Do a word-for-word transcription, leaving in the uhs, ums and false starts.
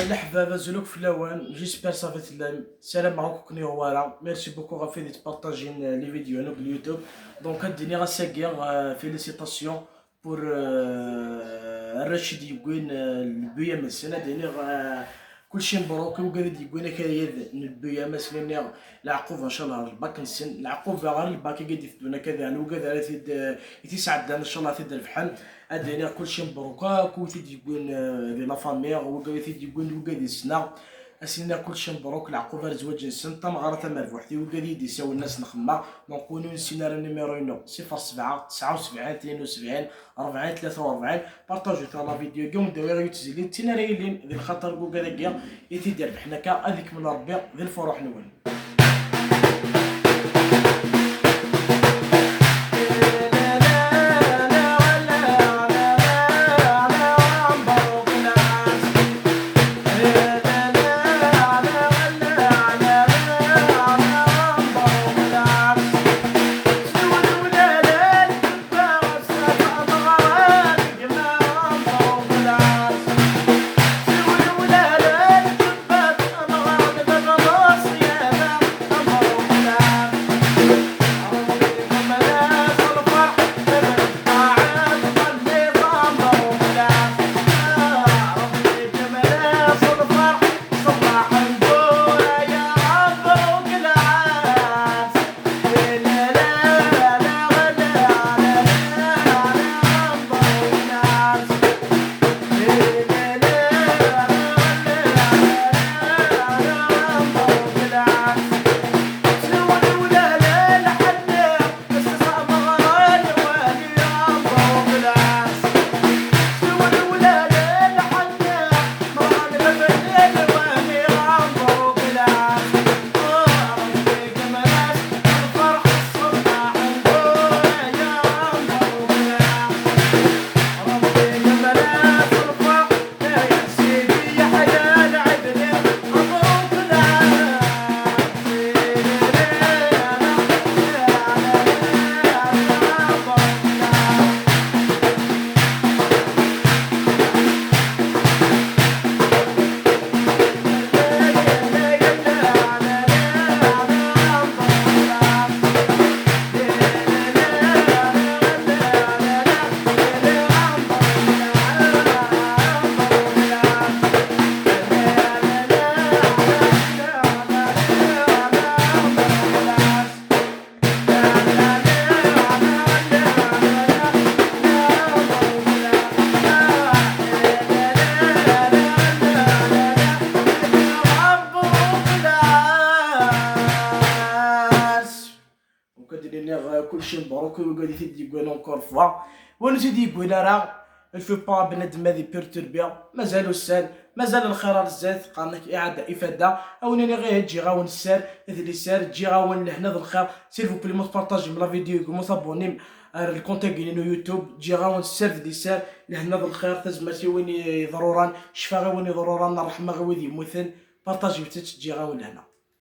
Leḥbab, azul akk fell-awen, j'espère ça va tellam. Ssarameɣ akk ken-yuɣ wara. Merci beaucoup ɣef wid yettpartajin, euh, les vidéos n YouTube. Donc ad d-iniɣ ass-agi, euh, félicitations pour, euh, arrac i d-yewwin, euh, lebbi am-nsen. Ad d-iniɣ, euh, kulci mbruk i wigad i d-yewwin akayad n lebbi am-nsen. Iniɣ leɛqub ncallah ɣer lbak-nsen, leɛqub ɣer lbak i d-iteddun akka daɣen, wigad ara t-id, euh, i t-isɛeddan ncallah ad t-id-rebḥen. Ad d-iniɣ kulci mbruk akk wid i t-id-yewwin, euh, di la famille, wigad i t-id-yewwin d wigad i ssneɣ. Ad sen-iniɣ kulci mbruk, leɛqub ar zzwaǧ-nsen, tameɣra tamerbuḥt i wigad i yi-d-isawlen ass n xemma. Donc win ur nessin ara numéro-inu, sifeṛ sebɛa tesɛa u sebɛin tnin u sebɛin rebɛin tlata u rebɛin. Partajut la vidéo-agi, ur d-awiɣ yiwet tezlit, d tin ara yilin di lxaṭer n wigad-agi i t-id-irebḥen akka, ad ikmel Rebbi di lfuruḥ-nwen. Donc ad d-iniɣ, euh, kulci mbruk i wigad i t-id-yewwin encore fois. Win ur t-id-yewwin ara, il faut pas bnadem ad iperturbi. Mazal ussan, mazal lxir ar zdat, qqaren-ak iɛedda ifadda. A wen-iniɣ ihi, ǧǧiɣ-awen sser d liser, ǧǧiɣ-awen lehna d lxir. S'il vous plaît, ma tpartajim la vidéo, ma tabonnim ar lkuntagi-inu YouTube, ǧǧiɣ-awen sser d liser, lehna d lxir, tazmert i win yeḍruran, ccfa i win yeḍruran, ṛṛeḥma i wid yemmuten. Partajit-tt, ǧǧiɣ-awen lehna.